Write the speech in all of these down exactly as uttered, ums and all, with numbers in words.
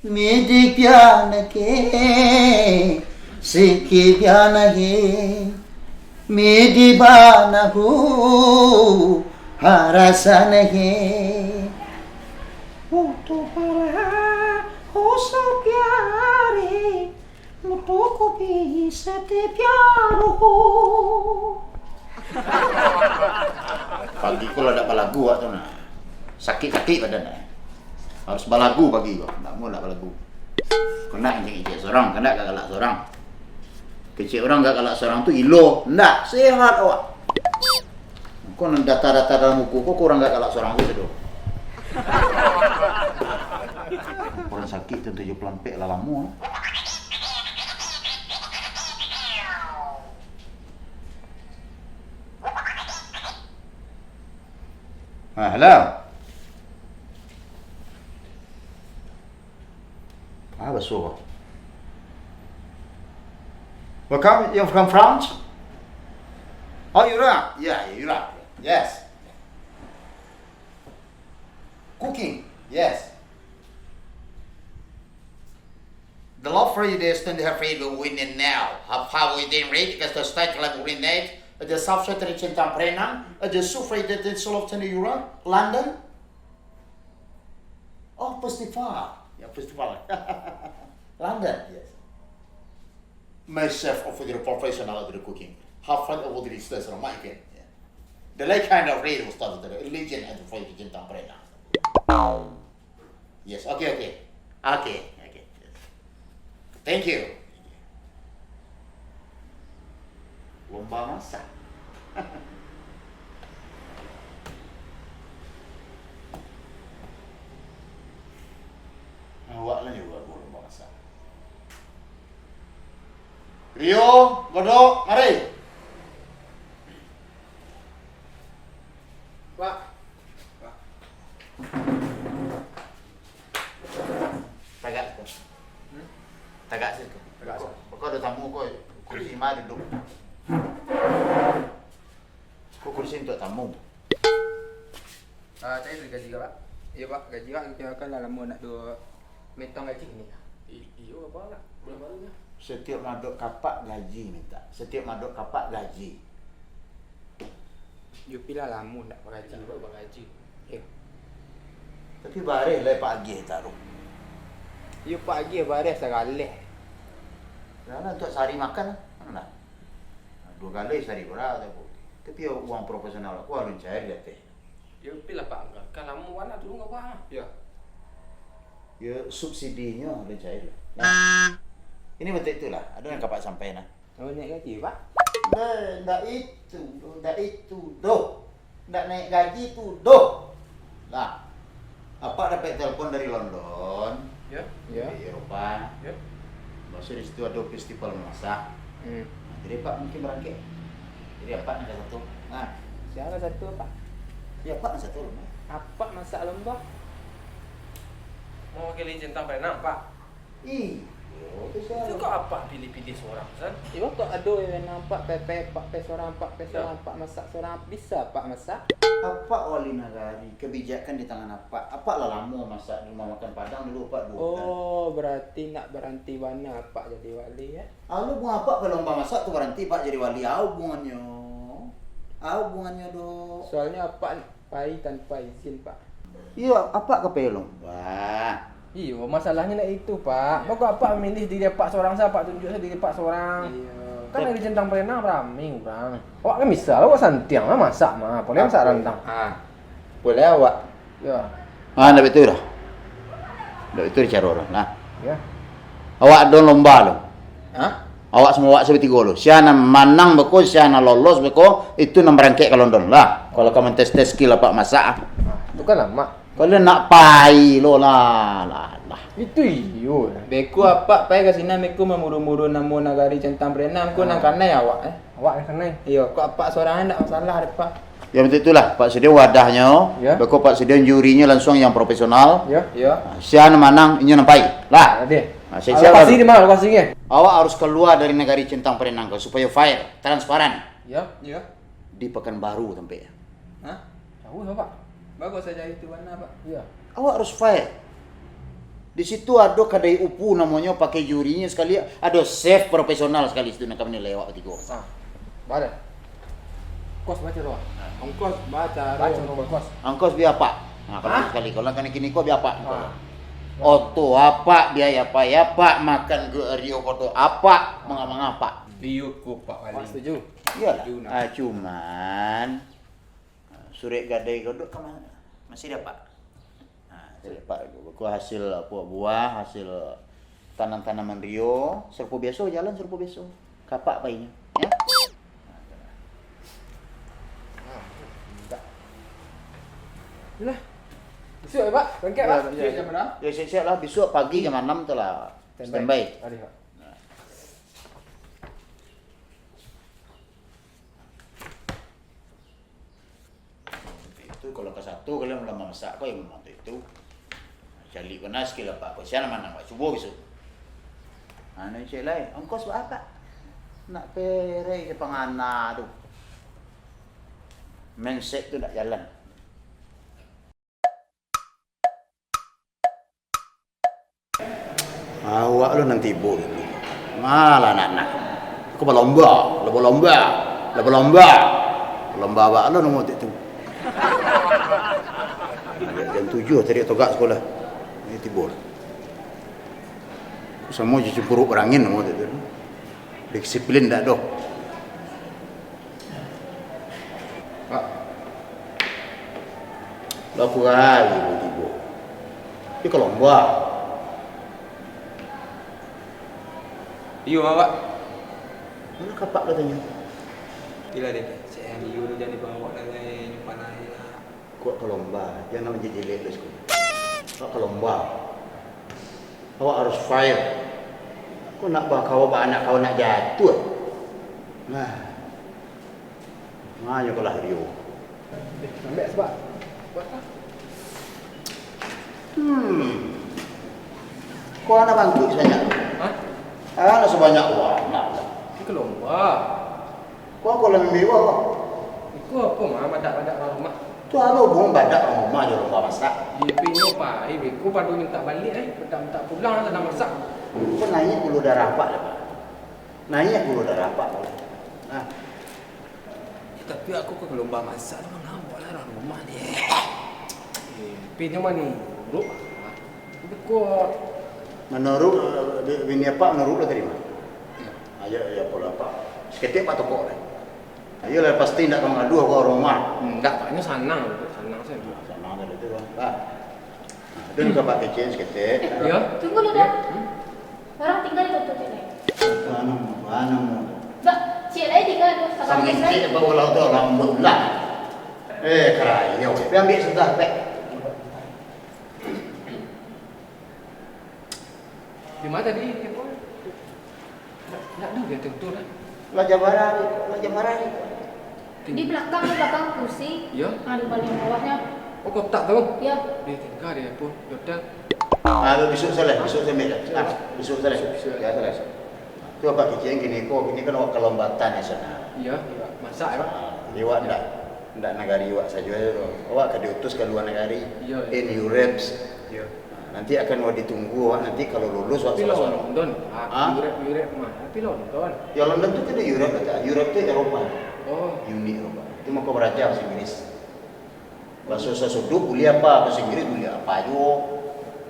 Midi piana ke, siki piana he, midi bana hu, harasana he. Utu pala, usu piari, mutu ku bisa te piaru hu. Pagi ko lah dak balagu awak tu nah. Sakik-sakik badan nah. Harus balagu pagi ko. Ndak mau ndak balagu. Kena ijek-ijek surang, kena galak-galak surang. Kecek urang galak-galak surang tu ilo, ndak, sehat awak. Ko nan data-data dalam buku ko kurang galak-galak surang tu sado. Urang sakik tu tujuah puluah ampek lah lamo lah. Ah, hello. Ah, basuo ko. Welcome, you from France? Oh, Yura? Yeah, Yura. Yes. Cooking. Yes. The love for you, they stand have faith will win it now. Have power within reach, because the state level win it. The South Central Chin Tamprenang, the South Central Yura, London. Oh, festival. Ya, festival. London, yes. Myself of the professional of the cooking. Half of the distance from my game. Yeah. The late kind of real stuff the legend and the fight Chin Tamprenang. Yes, okay, okay. Okay, okay. Yes. Thank you. Lomba masak. Awak lah nyuruh aku lomba masak. Rio, Godok, mari. Pak. Pak. Tagak situ. Hmm? Tagak situ. Tagak situ. Kok, kok ada tamu kok, kursi mah duduk. Kok kursi untuk tamu? Ah, cari tu gaji kau, Pak. Iyo, Pak. Gaji kau, kira kan lah lamo nak duo metong gaji ni lah. I-, iyo, apa lah? Bulan baru lah. Setiap madok kapak gaji minta. Setiap madok kapak gaji. Yo, pila lamo ndak bagaji. Ndak bagaji. Yo. Tapi bareh lah Pak Agih taruh. Yo, Pak Agih bareh sagaleh. Lah, lah, untuk sehari makan lah. Mana lah? Dua kali sehari bara tu. Tapi yo, uang profesional aku alun cair di ateh. Yo, pila Pak angka. Kan lamo bana tu ngapa? Yo. Yo, subsidinyo alun cair lah. Nah, ini bentuk itulah. Ada yang kapak sampai nah. Oh, naik gaji, Pak? Ndak, ndak itu, ndak itu doh. Ndak naik gaji tu doh. Lah, Apak dapek telepon dari London, yo, dari Eropa. Yo. Maksud di situ ada festival masak. Hmm. Nah, jadi Apak mungkin berangkek. Jadi Apak nak satu. Nah. Siapa satu, Pak? Ya, Apak nak satu lomba. Apak masak lomba? Mau wakili Chin Tamprenang, Pak? Iyo, tu sia. Itu kok Apak pilih-pilih sorang, San? Iyo, kok ado yang nampak pe-, pe-, Pak pe sorang, Pak pe sorang, Pak masak sorang, bisa Pak masak? Apak wali nagari, kebijakan di tangan Apak. Apak lah lamo masak di rumah makan Padang dulu, Apak duo bulan. Oh, berarti nak baranti bana Apak jadi wali, yo? Alah, buang Apak pe lomba masak tu baranti, Apak jadi wali. Au hubungannyo? Au hubungannyo, Dok? Soalnyo Apak pai tanpa izin, Pak. Iyo, Apak ka pai lomba. Iyo, masalahnyo nak itu, Pak. Iyo. Baa kok Apak mamilih diri Apak sorang sa, Apak tunjuak sa diri Apak sorang. Iyo. Kan di Chin Tamprenang rami urang. Awak kan bisa, awak santiang lah masak mah, apolai masak randang. Ah. Boleh awak. Yo. Ah, ndak batua doh. Ndak batua caro tu. Nah. Yo. Awak ado lomba tu. Hah? Awak samo awak sabatigo tu. Sia nan manang beko, sia nan lolos beko, itu nan barangkek ka London lah. Kalau ka mantes-tes skill Apak masak ah. Ah, tu kan lamak. Kalau nak pai lo lah, lah, lah. Itu iyo. Beko Apak pai ka sinan beko mamuru-muru namo nagari Chin Tamprenang ko nan kanai awak, eh. Awak nan kanai. Iyo, kok Apak sorang ndak masalah dek Apak. Yo, batua itulah, Pak Sudio wadahnyo, yo, beko Pak Sudio jurinyo langsung yang profesional. Yo. Yo. Nah, sia nan manang, inyo nan pai. Lah. Ade. Nah, sia-sia. Lokasi di ma, lokasinyo? Awak harus kalua dari nagari Chin Tamprenang ko, supayo fair, transparan. Yo. Yo. Di Pekanbaru tampeknyo. Hah? Jauah, Pak. Bagus saja itu, mana, Pak? Yo. Awak harus fair. Di situ ado kadai upu namonyo, pakai jurinyo sakali, ado chef profesional sakali situ, nan ka manilai awak batigo. Ah, baa. Ongkos baco doh. Ongkos baco doh. Baco ongkos. Ongkos bia apak. Nah, kalau Hah? sakali, kalau nan kini ko bia apak. Ah. Oto apak, biaya apak, makan ka Rio Koto apak, manga-manga apak. Iyo ko, Pak Wali. Pak setuju. Iyolah. Setuju, nah. Ah, cuman, ah, surek gadai ko dek ka ma-, masih dapek. Ah, surek dapek ko, ko hasil apo, buah, hasil tanam-tanaman Rio, sarupo biaso, jalan sarupo biaso. Ka apak painyo, yo. Lah. Bisuak yo, Pak. Barangkek, Pak. Yo, yo, yo. Siap jam bara? Yo, siap-siap lah. Bisuak pagi jam anam tu lah. Standby. Standby. Ari, Pak. Itu kalau ka sato, kalau lah mamasak ko, yo memang tu itu. Caliak ko nah sakilah, Pak. Ko sia nan manang, Pak. Cubo bisuak. Anu, cek lai. Ongkos baa, Pak? Nak perai je pangana tu. Mindset tu ndak jalan. Awak lo nan tibo dulu. Malah nak-nak. Ko balomba, lo balomba, lo balomba. Lomba awak lo nomor tu. Jam tujuah tadi togak sakolah. Ni tibo. Samo jo cimpuruik barangin nomor tu. Disiplin ndak doh. Pak. Lah, pura ibu tibo. Tapi ka lomba. Iyo, Pak. Mano ka apak katonyo? Iyolah, Dek. Cek Rio tu jan dibaok lai, nyimpan aia lah. Kok ka lomba? Jan nak manjadi jelek lo siko. Kok ka lomba? Awak harus fair. Kok nak bakawa baanak kawan nak jatuah? Nah. Manyo kalah Rio. Eh, ambiak sabab. Buat apa? Hmm. Kok anak bangkit sabanyak tu? Hah? Anak sabanyak tu, anak lah. Ini ka lomba. Kok, kok lah mimpi kok? Iko apo mah, badak-badak urang rumah? Tu apo hubungan badak urang rumah jo lomba masak? Iyo, tapi inyo pai, beko pado mintak baliak, eh. Mintak-mintak pulang, lah nak masak. Kok naiak gulo darah apak dah, Pak? Naiak gulo darah apak tu. Nah. Eh, tapi aku ka lomba masak tu, manga awak lah urang rumah ni. Eh, tapi inyo mah nurut. Beko. Manurut, eh, bi-, bini apak manurut lah tadi mah? Iyo. Ayo, iyo, apolah apak. Saketek apak tokok lah. Ayolah, pasti indak ka mangaduah ka urang rumah. Indak, Pak. Inyo sanang, sanang sajo. Nah, sanang sajo tu, Pak. Nah, tu ka apak kecek saketek. Iyo. Tunggu lu, Dok. Urang tingga di koto ciek lai. Anu, anu. Dak, ciek lai tingga tu, sakali Sampai ciek, Pak, ulah tu, alhamdulillah. Eh, karayo. Pai ambiak sudah, Pak. Di ma tadi, Kepon? Ndak, ndak ado, dia tutur lah. Lah jam bara, lah jam bara. Di balakang, di balakang kursi. Iyo. Ah, di paliang bawahnyo. Oh, kotak tu? Iyo. Di tingga di Kepon, di hotel. Ah, bisuak salah, bisuak salah. Ah, bisuak salah. Bisuak, bisuak. Yo, salah. Tu apak kecek kini ko, kini kan awak ka lomba tan di sinan. Iyo, iyo. Masak, yo. Ah, jadi awak ndak, ndak nagari awak sajo tu. Awak ka diutus ka lua nagari. Iyo, iyo. In Europe. Iyo. Nah, nanti akan awak ditunggu awak nanti kalau lulus awak Tapi salah sorong. London, ah, Hah? Europe, Europe mah. Tapi London. Yo, London tu kan Europe lah, Kak. Europe tu Eropa. Oh. Uni Eropa. Tu mako baraja bahasa Inggris. Baso sasuduik buliah apo, baso Inggris buliah apo juo.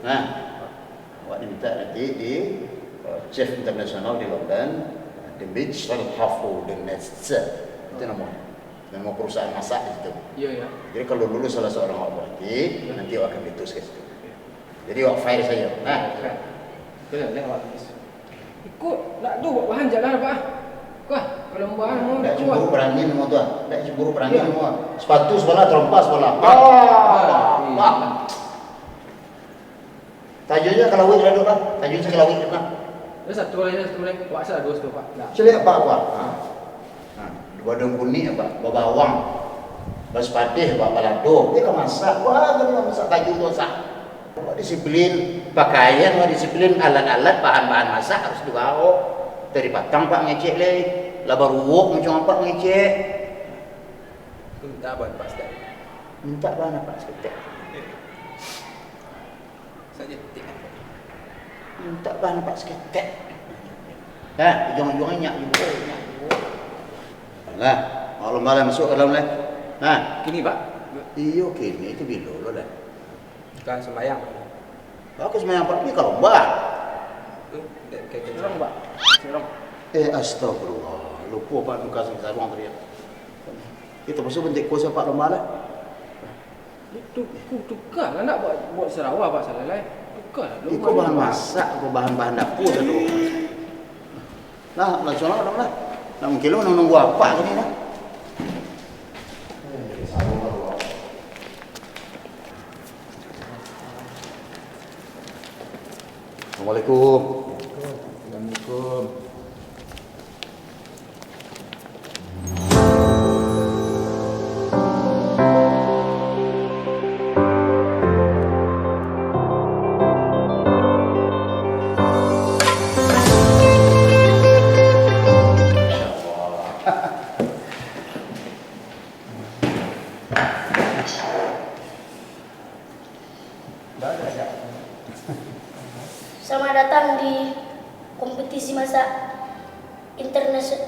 Nah, awak diminta nanti di, eh, chef internasional di London, the Mitchell Huffle the Nest. Itu namo, namo perusahaan masak di situ. Iyo, iyo. Jadi kalau lulus salah seorang awak berarti, Iyo. nanti awak akan diutus ke situ. Iyo. Jadi awak fair saja. Nah. Fair. Betul, betul, awak tulis. Iko, ndak ado buek bahan jalan, Pak. Wah, kalau bahan mau Ndak kuat. cemburu berangin mau tu, ah. Ndak cemburu berangin Iya. mau. Sepatu sebelah, terompa sebelah. Ah, Bah, iya. bah. Tajun se ka lauik lah, Dok, lah. Tajun se ka lauik lah. Ada satu lagi, satu lagi. Wak, salah dua situ, Pak. Ndak. Caliak, Pak, Pak. Ha. Ha. Baduang kunik, Pak. Babawang. Basipadeh, Pak. Balado. Dia ka masak. Wah, dia ka masak tajun tu, masak. Awak disiplin, pakaian awak disiplin, alat-alat, bahan-bahan masak harus dibaok. Tadi patang Pak ngecek lai, lah baruok muncuang Pak ngecek. Minta bahan Pak saketek. Minta bahan Pak saketek. Sajo ketek. Mintak bahan pak saketek. Nah, ujuang-ujuangnyo nyak juo, nyak juo. Lah, maklum balah masuak ka dalam lai. Nah. Kini, Pak? Iyo, kini tu bilo lo lah. Ka sumbayang. Aku sumbayang, Pak, ni ka lomba. Tu, dek, dek, dek. Surang, Pak. Surang. Eh, astagfirullah. Lupo, Pak, nuka sarung tadi. Itu pasal bentik kuasa, Pak, lomba lah. Itu, ku tuka lah, nak buat, buat sarawa, Pak, salah lai. Tuka lah dulu. Iko bahan masak, iko bahan-bahan dapur dah tu. Nah, langsuang lah, lah. Nak mungkin lo nunggu apa tadi, nah? Assalamualaikum. Waalaikumsalam. Selamat datang di kompetisi masak internasional.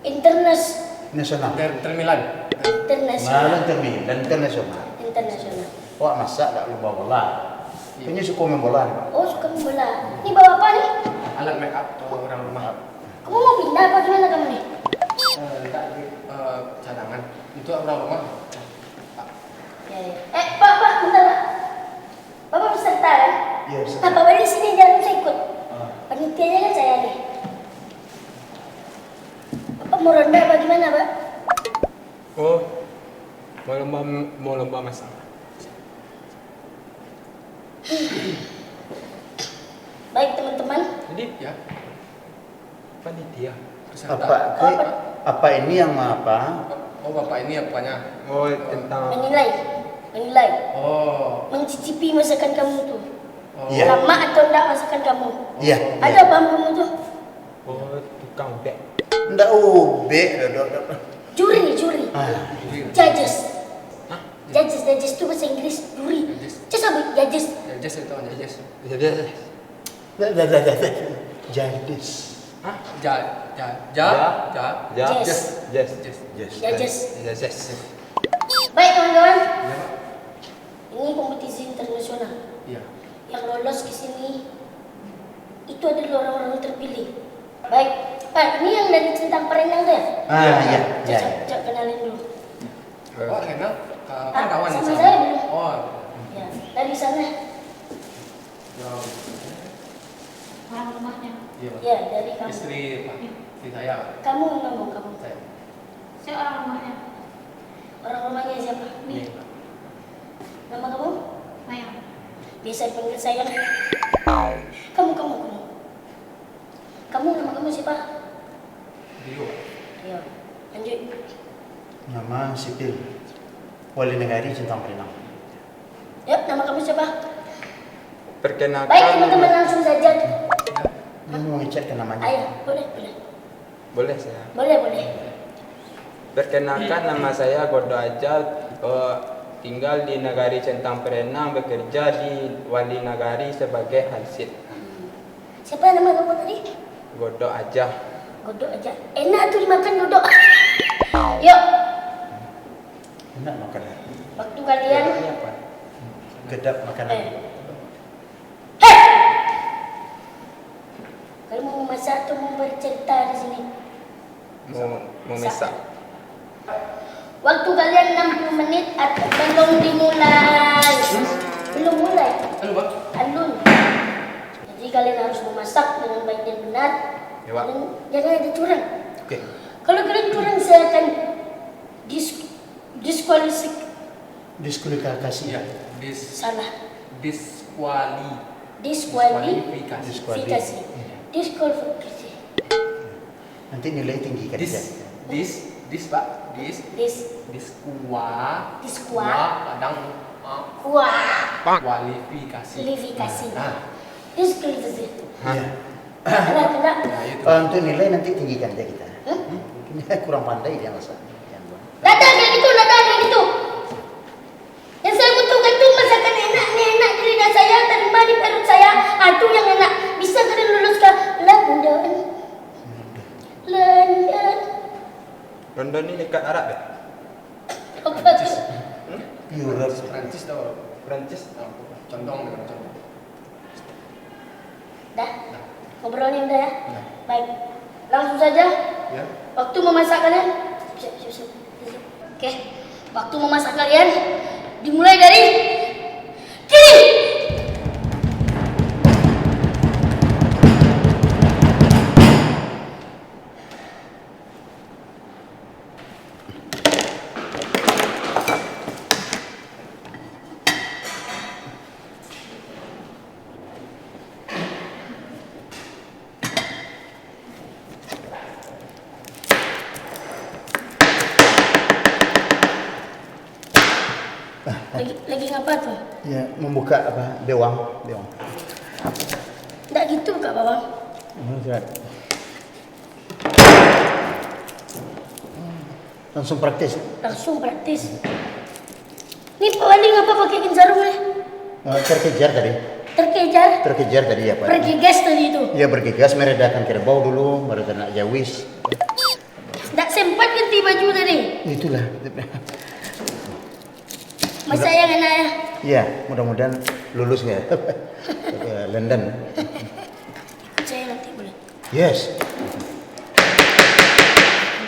Internas- Nasional. Inter, Inter Milan. Internasional. Malah Inter Milan, internasional. Internasional. Awak masak dak lomba bola? Iya. Ini suka main bola ni, Pak. Oh, suka main bola. Ini bawa apa ni? Alat make up, eh, orang rumah. Kamu mau pindah apa gimana kamu ni? Eh, tak, eh, cadangan. Untuk orang rumah. Ya, ya. Eh, Pak, Pak, bentar, Pak. Bapak peserta, kan? Iya, peserta. Bapak balik sini, jangan usah ikut. Ah. Panitianya kan saya ni. Bapak mau ronda apa gimana, Pak? Oh, mau lomba, mau lomba masak. Baik, teman-teman. Jadi, ya. Panitia. Peserta. Apa, apa, apa ini yang apa? Oh, Bapak ini apanya? Oh, tentang menilai. Menilai. Oh. Mencicipi masakan kamu tu. Oh. Iya. Lamak atau enggak masakan kamu? Iya, iya. Ada paham kamu tu? Oh, tukang ubek. Ndak ubek, dok, dok, dok. Juri, juri. Ah. Judges. Hah? Judges, judges tu bahasa Inggris, juri. Judges. Cuma sebut judges. Judges itu judges. Judges. Dah, dah, dah, dah, dah. Judges. Hah? Ja, ja, ja, ja, ja, yes. Yes. Yes. Yes. Judges. Yes, yes. Baik, kawan-kawan. Ya, Pak. Ini kompetisi internasional. Iya. Yang lolos ke sini, itu adalah orang-orang terpilih. Baik, Pak, ini yang dari Centang Perenang tu ya? Ah, iya, iya, iya. Cak, cak kenalin dulu. Oh, kenal? Ka-, kan kawan di sana. Ah, sama saya dulu. Oh. Ya, dari sana. Ya. Orang rumahnya. Iya, Pak. Ya, dari kamu. Istri, Pak. Iya. Istri saya. Kamu, kamu, kamu. Saya. Saya orang rumahnya. Orang rumahnya siapa? Ini. Ini, Pak. Nama kamu? Mayang. Biasa dipanggil sayang. Kamu, kamu, kamu. Kamu, nama kamu siapa? Rio. Rio. Lanjut. Nama Sipil. Wali Nagari Centang Perenang. Ya, nama kamu siapa? Perkenalkan. Baik, teman-teman, nama langsung saja. Dia mau ngecek ke namanya. Ayo, boleh, boleh. Boleh, saya? Boleh, boleh. Perkenalkan, nama saya Godo Aja, eh, tinggal di Nagari Centang Perenang, bekerja di Wali Nagari sebagai hansip. Siapa nama kamu tadi? Godo Aja. Godo Aja. Enak tu dimakan godo. Yuk. Enak makanan. Waktu kalian. Ini apa? Kedap makanan. Eh. Hei! Kalian mau memasak atau mau bercerita di sini? Mau memasak. Waktu kalian enam puluh menit atau belum dimulai. Hmm? Belum mulai. Alun, Pak. Alun. Jadi kalian harus memasak dengan baik dan benar. Ya, Pak. Dan jangan ada curang. Oke. Kalau kalian curang, saya akan dis-, Diskualisi-, Diskualifikasi. Iya, dis-, salah. Diskuali-, Diskualifikasi. Diskuali-, iya. Diskualifikasi. Nanti nilai tinggi kan, dis-, ya? Dis-, dis, Pak, dis-, Dis-, diskua-, diskua-, kua, kadang, ah, kua-, kualifikasi. Kualifikasi. Nah. Diskualifikasi. Hah? Iya. Kena, kena. Nah, itu. Eh, untuk nilai nanti tinggikan aja kita. Hmm? Ini kurang pandai dia masak. Yang buat. Ndak ada kayak gitu, ndak ada kayak gitu. Yang saya butuhkan tu masakan enak, ni enak di lidah saya, terima di perut saya. Ah, tu yang enak. Bisa Condong dengan condong. Dah? Dah. Ngobrolnya udah ya? Dah. Baik. Langsung saja. Ya. Waktu memasak kalian. Siap, siap, siap. Siap. Oke. Waktu memasak kalian dimulai dari kini. Lagi, lagi ngapa tu? Ya, membuka apa? Bewang, bewang. Ndak gitu buka bawang. Hmm, siap. Langsung praktis. Langsung praktis. Ni Pak Wali ngapa pakai gin sarung ni? Eh, terkejar tadi. Terkejar? Terkejar tadi ya, Pak. Bergegas tadi itu. Ya, bergegas meredakan kerbau dulu, baru kena jawis. Ndak sempat ganti baju tadi. Itulah. Masa yang enak ya? Iya, mudah-mudahan lulus ya. Ya, London. Saya nanti boleh. Yes.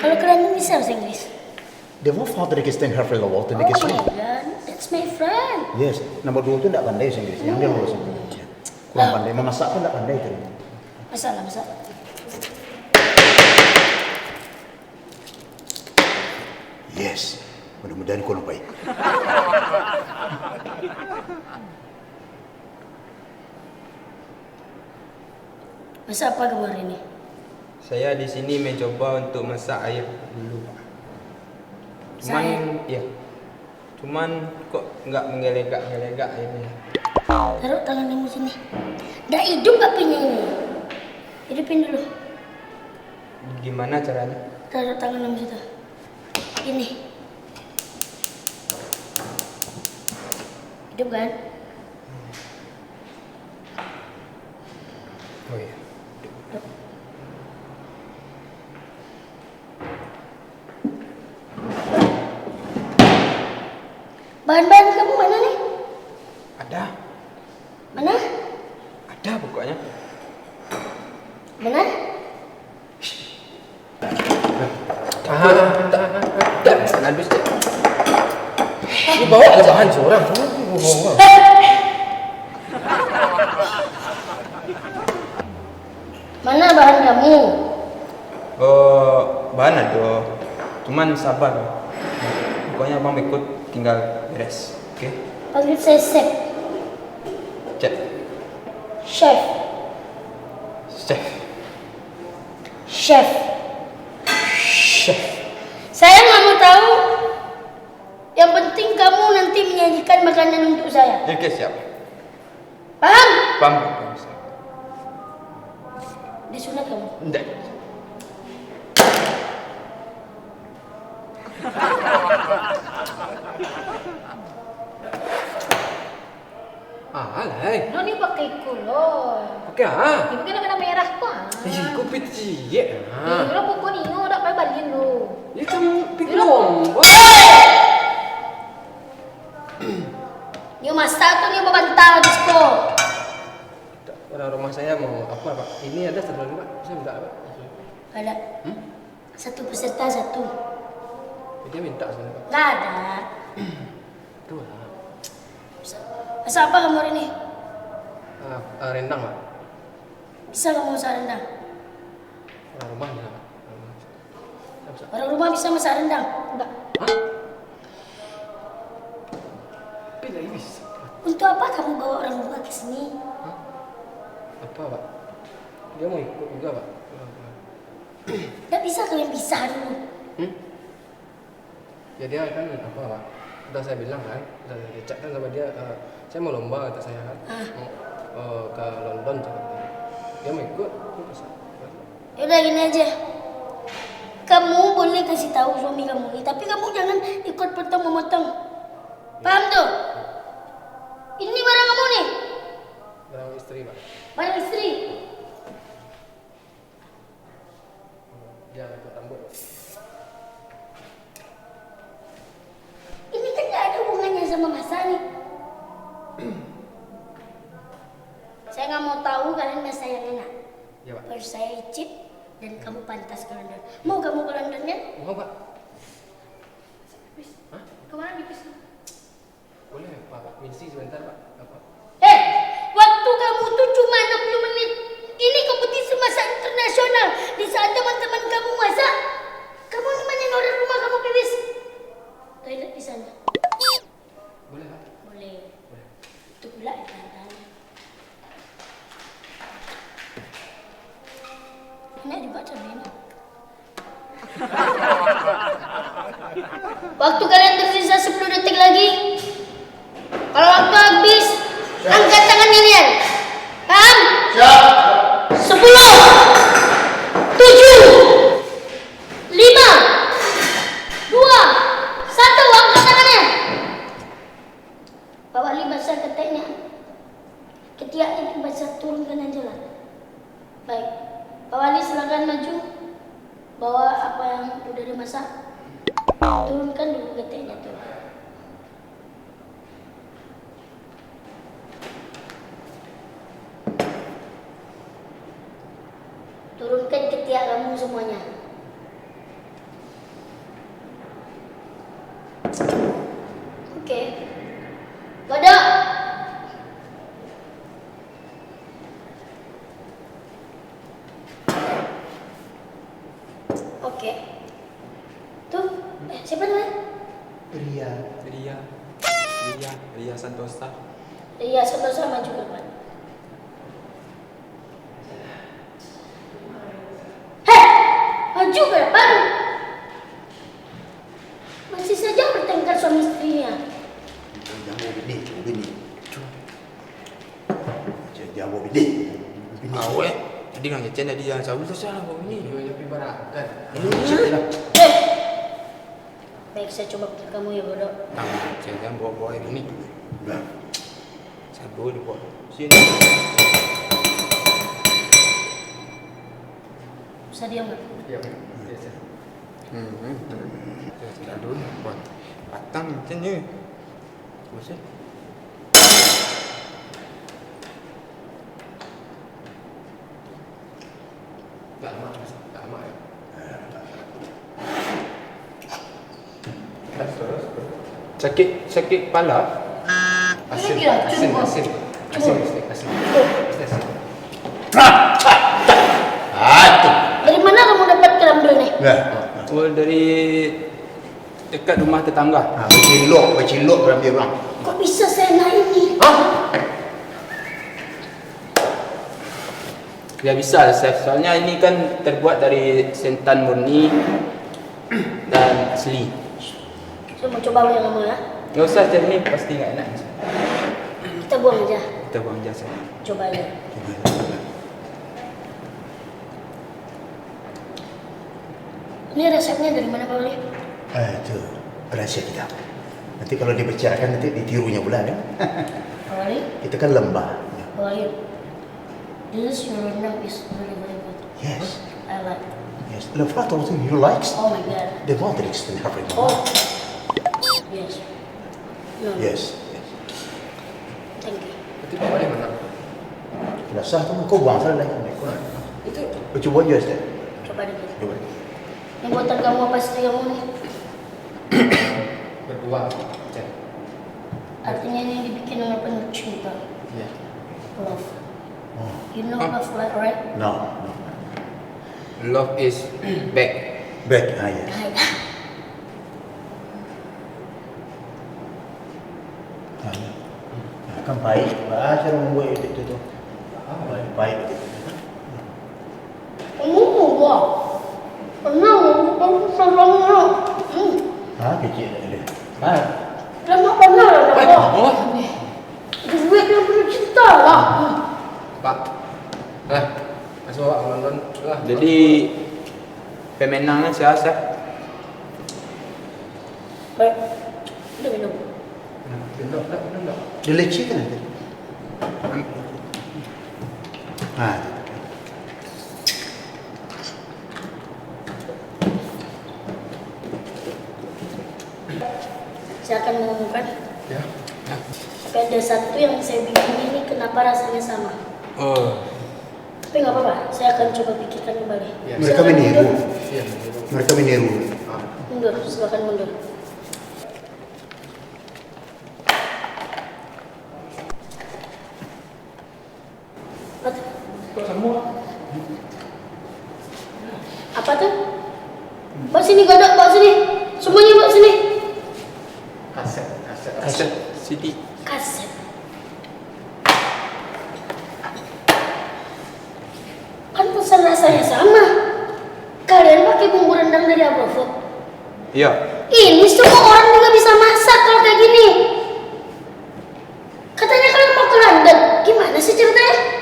Kalau kalian bisa bahasa Inggris. Det var faktiskt en herr Lawal. Oh my God, that's my friend. Yes, nomor dua tu ndak pandai bahasa Inggris, yang dia lulus. Kurang pandai, memasak pun ndak pandai tu. Masak lah, masak. Yes, mudah-mudahan kau lupa. Masak apa kamu hari ini? Saya di sini mencoba untuk masak air dulu, Pak. Cuman, iya. Cuman kok nggak menggelegak-gelegak airnya. Taruh tangan kamu sini. Ndak hidup apinya ini. Hidupin dulu. Gimana caranya? Taruh tangan kamu situ. Ini. Hidup kan? Oh iya. Bahan-bahan kamu mana nih? Ada. Mana? Ada pokoknya. Mana? Ah, tak, tak, tak habis, Cek. Lu bawa ke bahan seorang. Mana bahan kamu? Oh, bahan ada. Cuman sabar. Pokoknya abang ikut, tinggal beres. Oke? Panggil saya Sep. Cek. Chef. Chef. Chef. Chef. Saya nggak mau tahu. Yang penting kamu nanti menyajikan makanan untuk saya. Oke, siap. Paham? Paham, paham, paham, siap. Disunat kamu? Ndak. Ah, alai. No, ni pakai iko lo. Pakai ah? Ni pakai nak kena merah ko ah. Ih, ko pitih ciek ah. Ni lo pokok ni, no, dak payah balin lo. Ni kan pikir lomba. Ni masak tu ni babantah di siko. Orang rumah saya mau apa, Pak? Ini ada satu lagi, Pak. Saya minta, Pak. Ada. Hmm? Satu peserta satu. Dia minta sebenarnya, Pak. Nggak ada. Itulah. Masak, masak apa kamu hari ini? Ah, ah, rendang, Pak. Bisa kamu masak rendang? Orang rumah bisa, Pak. Orang rumah bisa. Bisa, bisa. Orang rumah bisa masak rendang? Enggak. Hah? Tapi nggak bisa, Pak. Untuk apa kamu bawa orang rumah ke sini? Hah? Apa, Pak? Dia mau ikut juga, Pak. Nggak bisa kalian bisa dulu? Hmm? Ya, dia kan, apa, Pak, udah saya bilang kan, udah saya kecek kan sama dia, eh, "Saya mau lomba," kata saya kan. Ah. "Mau, eh, ke London," cakap dia. Dia mau ikut, ikut ke sana. Ya udah, gini aja. Kamu boleh kasih tahu suami kamu ni, tapi kamu jangan ikut potong-memotong. Paham tu? Ini barang kamu ni. Barang istri, Pak. Barang istri. Dia ikut rambut. Ini kan nggak ada hubungannya sama masak ni. Nggak mau tahu, kalian biasa yang enak. Ya, Pak. Percaya Icip dan kamu pantas ke London. Mau kamu ke London, kan? Mau, Pak. Pipis. Hah? Kemana pipis? Boleh, Pak. Misi sebentar, Pak. Apa? Eh, waktu kamu tuh cuma enam puluh menit. Ini kompetisi masak internasional. Di saat teman-teman kamu masak, kamu nemenin orang rumah kamu pipis. Toilet di sana. Boleh, Pak? Boleh. Boleh. Itu pula ditantang. Enak juga cabai ini. Waktu kalian tersisa sepuluh detik lagi. Kalau waktu habis, angkat tangan kalian. Paham? Siap. Sepuluh, tujuh, lima, dua, satu, angkat tangannya. Pak Wali, basah keteknya. Ketiak itu basah, turunkan aja lah. Baik. Pak Wali, silakan maju. Bawa apa yang udah dimasak. Turunkan dulu keteknya tuh. Turunkan ketiak kamu semuanya. Oke. Godok. Oke. Tuh, eh, siapa namanya? Ria. Ria. Ria, Ria Santosa. Ria Santosa, maju ke depan. Heh, maju ke depan. Masih saja bertengkar suami istrinya. Jangan bawa bini, jangan bawa bini. Jangan bawa bini. Bini. Aweh, tadi kan ngecen tadi jangan sabu tu salah bawa bini. Iyo, tapi barakan. Ini cek lah. Eh. Baik, saya coba pikir kamu ya, Godok. Nah, jangan bawa-bawa ini. Nah. Sabu dibawa. Sini. Bisa diam nggak? Diam. Biasa. Hmm, hmm. Aduh, buat patang macam ni. Bosan. Tak lama, tak lama ya. Sakit, sakit kepala. Asin, asin, asin. Asin, asin, asin. Asin, asin. Ah, tu. Dari mana kamu dapat kerambel ni? Nah. Oh, dari dekat rumah tetangga. Ah, bacilok, bacilok kerambel orang. Kok bisa seenak ini? Hah? Ya bisa, chef. Soalnya ini kan terbuat dari santan murni dan asli. Saya mau coba yang lama ya. Nggak usah, chef, ini pasti nggak enak. Kita buang aja. Kita buang aja, chef. Coba aja. Ini resepnya dari mana, Pak Wali? Eh, itu rahasia kita. Nanti kalau dibicarakan, nanti ditirunya pula, kan? Pak Wali? Itu kan lembah. Pak Wali, this your rendang is very, very good. Yes. I like. Yes. Le flat also you likes? Oh my God. The water is in every Oh. Yes. No. Yes. Yes. Thank you. Berarti Pak Wali menang. Sudah sah tu, kau buang salah lagi. Itu. Kau coba je, Ustaz. Coba dikit. Coba. Ini buatan kamu apa istri kamu ni? Berdua, Cen. Artinya ini dibikin dengan penuh cinta. Iya. Love. Oh. You know Hah? Love, right? No, no. Love is back. Back, ah, yes. Hai. Ah, ya. Nah, kan baik, baik cara membuat itu tu. Ah, baik, baik. Kamu mau buat? Tenang, kamu sabarnya. Hmm. Ah, kecil dah dia. Ah. Lama benar lah, Pak. Oh. Duit yang penuh cinta lah. Pak. Eh, masuk awak nonton lah. Jadi, pemenangnya siapa, Sah? Baik. Udah minum. Nah, minum, minum, minum. Dia lecehkan nanti. Ah, itu. Saya akan mengumumkan. Ya. Tapi ada satu yang saya bingung ini, kenapa rasanya sama? Oh. Tapi nggak apa-apa, saya akan coba pikirkan kembali. Ya. Mereka meniru. Iya, meniru. Mereka meniru. Ah. Mundur, silakan mundur. Apa tu? Apa tu? Bawa sini, Godok, bawa sini. Semuanya bawa sini. Kaset, kaset, kaset. Kaset C D. Kaset. Pantesan rasanya sama. Kalian pakai bumbu rendang dari Abrofood? Iya. Ini semua orang juga bisa masak kalau kayak gini. Katanya kalian mau ke London. Gimana sih ceritanya?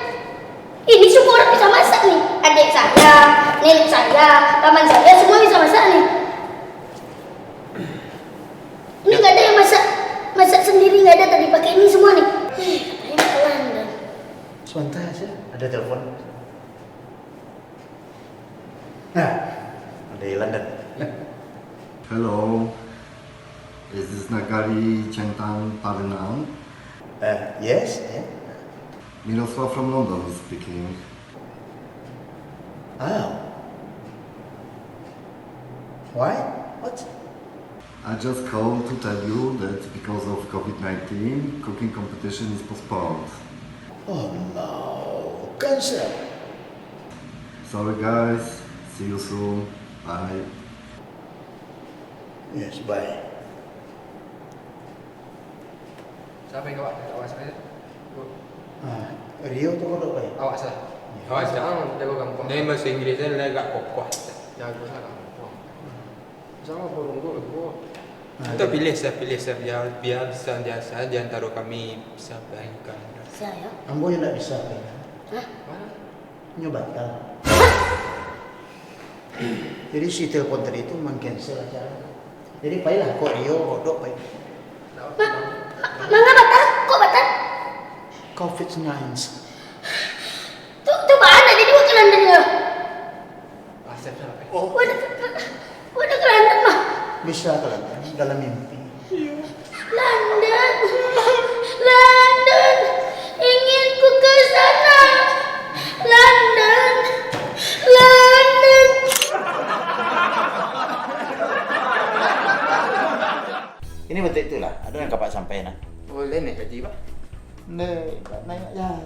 Ini semua orang bisa masak nih. Adik saya, nenek saya, paman saya, semua bisa masak nih. Ini nggak ada yang masak, masak sendiri nggak ada tadi, pakai ini semua nih. Ih, katanya mau ke London. Sebentar saja, ada telepon. Nah, ada London. Hello, is this Nagari Centang Talinan? Uh, yes, yeah. Miroslav from London speaking. Ah. Why? What? I just called to tell you that because of covid nineteen, cooking competition is postponed. Oh no, cancel. Sorry guys, see you soon. Bye. Yes, bye. Siapa yang awak, awak siapa? Ah, Rio tu kau tak baik. Awak salah. Ya. Awak salah. Jangan jago gampang. Dia bahasa Inggris dia agak kokoh. Jago salah gampang. Sama burung tu, gua. Ah, kita dia pilih sah, pilih sah, biar, biar bisa, biar sah di antara kami bisa bayangkan. Saya? Ambo yang tak bisa bayangkan. Hah? Mana? Nyo batal. Jadi si telepon tadi tu mangcancel acara. Jadi pailah kok Rio, Godok pai. Ma-, ma-, manga batal? Kok batal? Covid nine. Tu, tu baa nak jadi wakil London ko? Waduh, waduh, ke London mah. Bisa ke London dalam mimpi. London, London, ingin ku ke sana. London, London. Ini bentuk itulah, ada yang kapak sampai nak. Boleh naik haji, Pak? Naik, naik aja.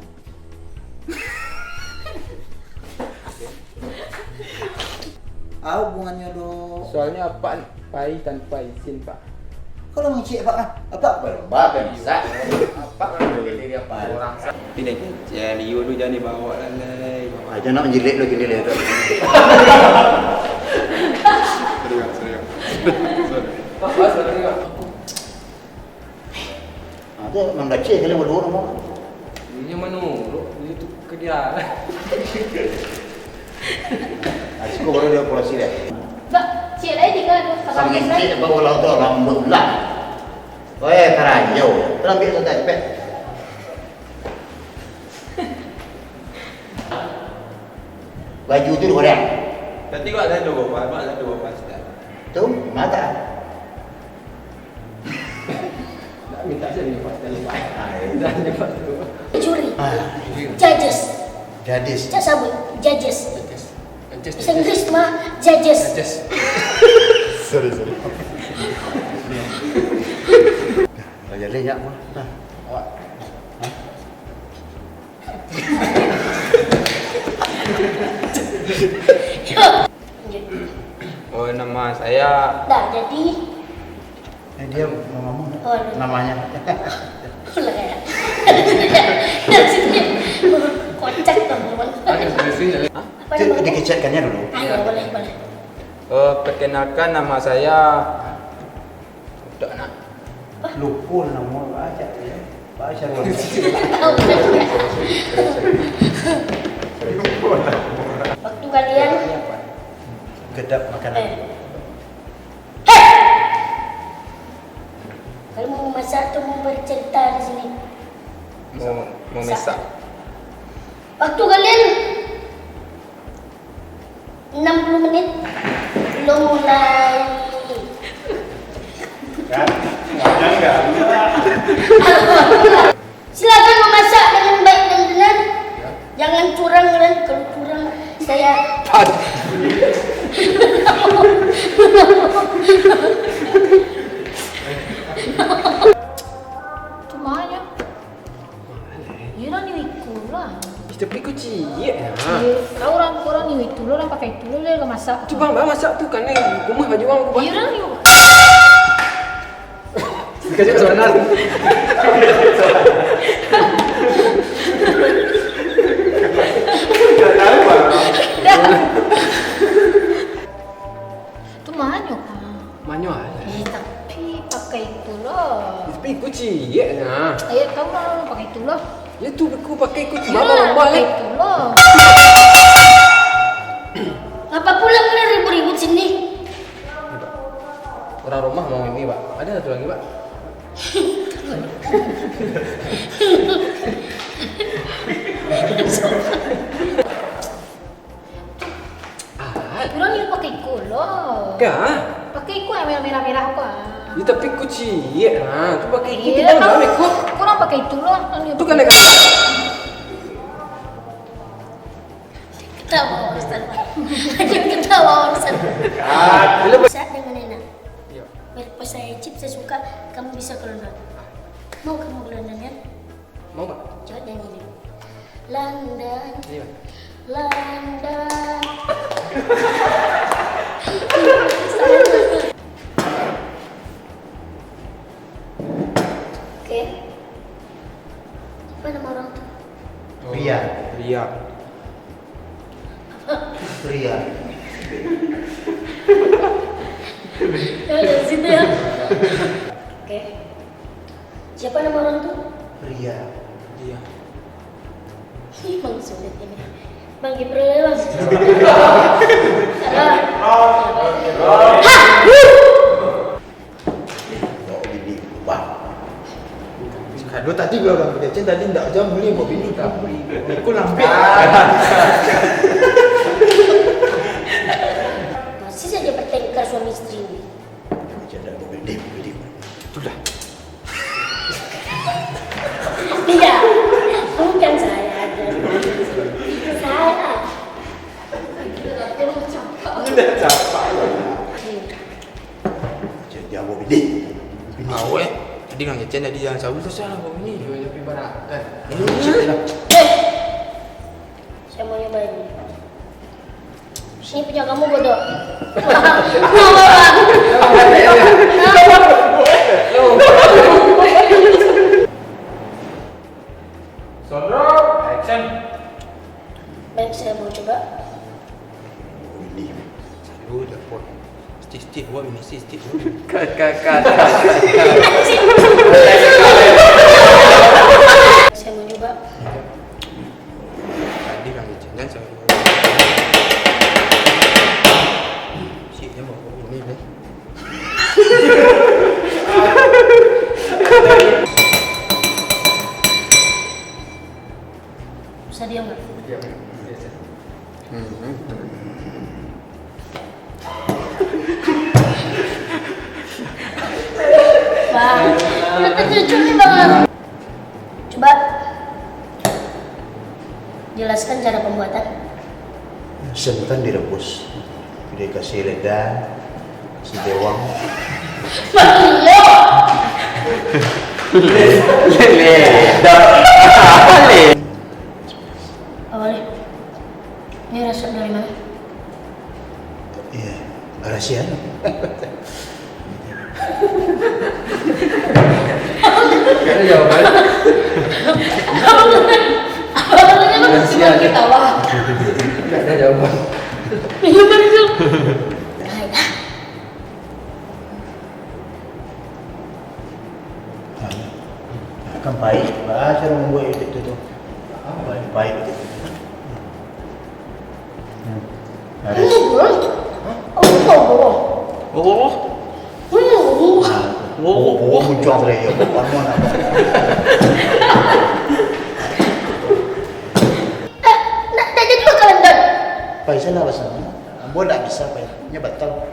Apa hubungannya, Dok? Soalnya Apak pai tanpa izin, Pak. Kalau mengecek, Pak, ah? Apak berubah, kan, bisa? Apak ngambil diri apa? Orang sa- Ini, ya, Lio tu jangan dibawa lah, Lai. Ah, jangan nak menjilat lagi ni, Lai, tu. Sorry, Kak, sorry, Kak. Sorry. Apa, sorry, Kak? Ah, tu membaca kalian berdua nama. Ini menurut, ini tu ke dia. Ah, siko baru dia operasi dah. Ba, cik lai tiga tu. Sambil cik bawa lah tu rambut lah. Weh, karanjau. Terang ambil tu tadi, pek. Baju tu diorang. Nanti kau ada dua bapak, ada dua bapak, Ustaz. Tu, mata. Nak minta saya ni, Pak, sekali, Pak. Ah, ya. Dah, ni, Pak, tu. Juri. Ah. Judges. Judges. Cak sabut. Judges. Judges. Judges, Bahasa Inggris mah judges. Judges. Sorry, sorry. Lah, jadi nyak mah. Nah. Awak. Hah? Oh, nama saya. Dah, jadi. Eh, dia mau ngomong, oh, namanya. Boleh ya? Kocak tuh, teman. Hah? Apa namanya? Dikecekkannya dulu. Ayo, boleh, boleh. Eh, perkenalkan, nama saya Udah nak. Lupa nama baca ya. Baca dulu. Waktu kalian gedap makanan. Eh. Hei! Kalian mau memasak atau mau bercerita di sini? Mau memasak. Waktu kalian enam puluh menit belum mulai. Kan? Silakan memasak dengan baik dan benar. Ya. Iko lah. Ih, tapi ko ciek nah. Iya, tahu urang, urang ni itu lo, urang pakai itu lo, dia masak. Tu bang, bang masak tu kan, eh, rumah baju bang, bang. Iya, urang ni. Kacau sonar. Tak tahu, bang. Tu manyo, Kak. Manyo aja. Eh, tapi pakai itu lo. Tapi iko ciek nah. Ayo, tahu lah, pakai itu lo. Ya tu, iko pakai iko ciek. Iyolah, bang, pakai itu lo. Apa pulang ni ribut-ribut sini? Ini, Pak. Orang rumah mau ini, Pak. Ada satu lagi, Pak. Ah. Urang ni pakai iko lo. Ka? Pakai iko yang merah-merah ko, ah. Ya, tapi iko ciek nah. Tu pakai iko. Iya, tu bang, tahu. Bang, iko. Urang pakai itu lo. Tu kan ada. Ketawa, Ustaz. Ketawa, Ustaz. Ah, lu. Saya dengan enak. Iya. Berapa saya chip, saya suka, kamu bisa ke London. Mau kamu ke London, kan? Mau, Pak? Coba nyanyi dulu. London. Iya. London. Oke. Apa nama orang tu? Ria. Ria. Ria. Ya, dari situ ya. Oke. Siapa nama orang tu? Ria. Ria. Ih, Bang, sulit ini. Bang, April ya, Bang. Salah. Hah! Bawa bini, Bang. Kado tadi bilang urang kecil tadi ndak jam beli bawa bini, tapi ikut lambat. Masih saja bertengkar suami istri ini. Jangan bercanda, bawa bini, bawa bini. Itulah. Iya, bukan saya aja. Saya. Udah capak lah. Jangan bawa bini. Bini. Awet. Tadi kan ngecen tadi jalan sawi tu salah bawa bini. Dia tapi barakan. Ini lah. Eh. Saya mau nyoba ini. Ini punya kamu bodoh. Sondro, action. Baik, saya mau coba. Ini. Aduh, dapur. Stik, stik, wah, ini stik, stik. Cut, cut, cut, cut, cut. Saya mau coba. Tadi kan jangan sama. Sik, dia mau ini, deh. Bisa diam nggak? Diam. Biasa. Hmm. Bang, udah terjun nih, Bang. Coba jelaskan cara pembuatan. Santan direbus, dikasih leda, kasih bawang. Leda. Awalnya, ini resep dari mana? Iya, rahasia. Gak ada jawaban. Rahasia aja. Gak ada jawaban. Kan pahit, bah, cara membuat itu tu. Pahit, pahit. Hmm. Harus. Oh. Oh. Oh, oh, oh, muncul dari ya, bukan mana. Nak, nak jadi makanan, Don. Pai, salah bahasa. Ambo ndak bisa, Pai. Nya batal.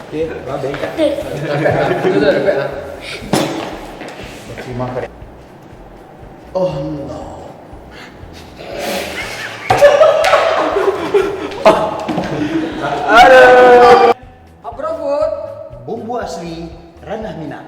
Oke, lah, bengkak. Itu dah dapat lah. Terima kasih. Oh, no. Aduh. Abrofood. Bumbu asli Ranah Minang.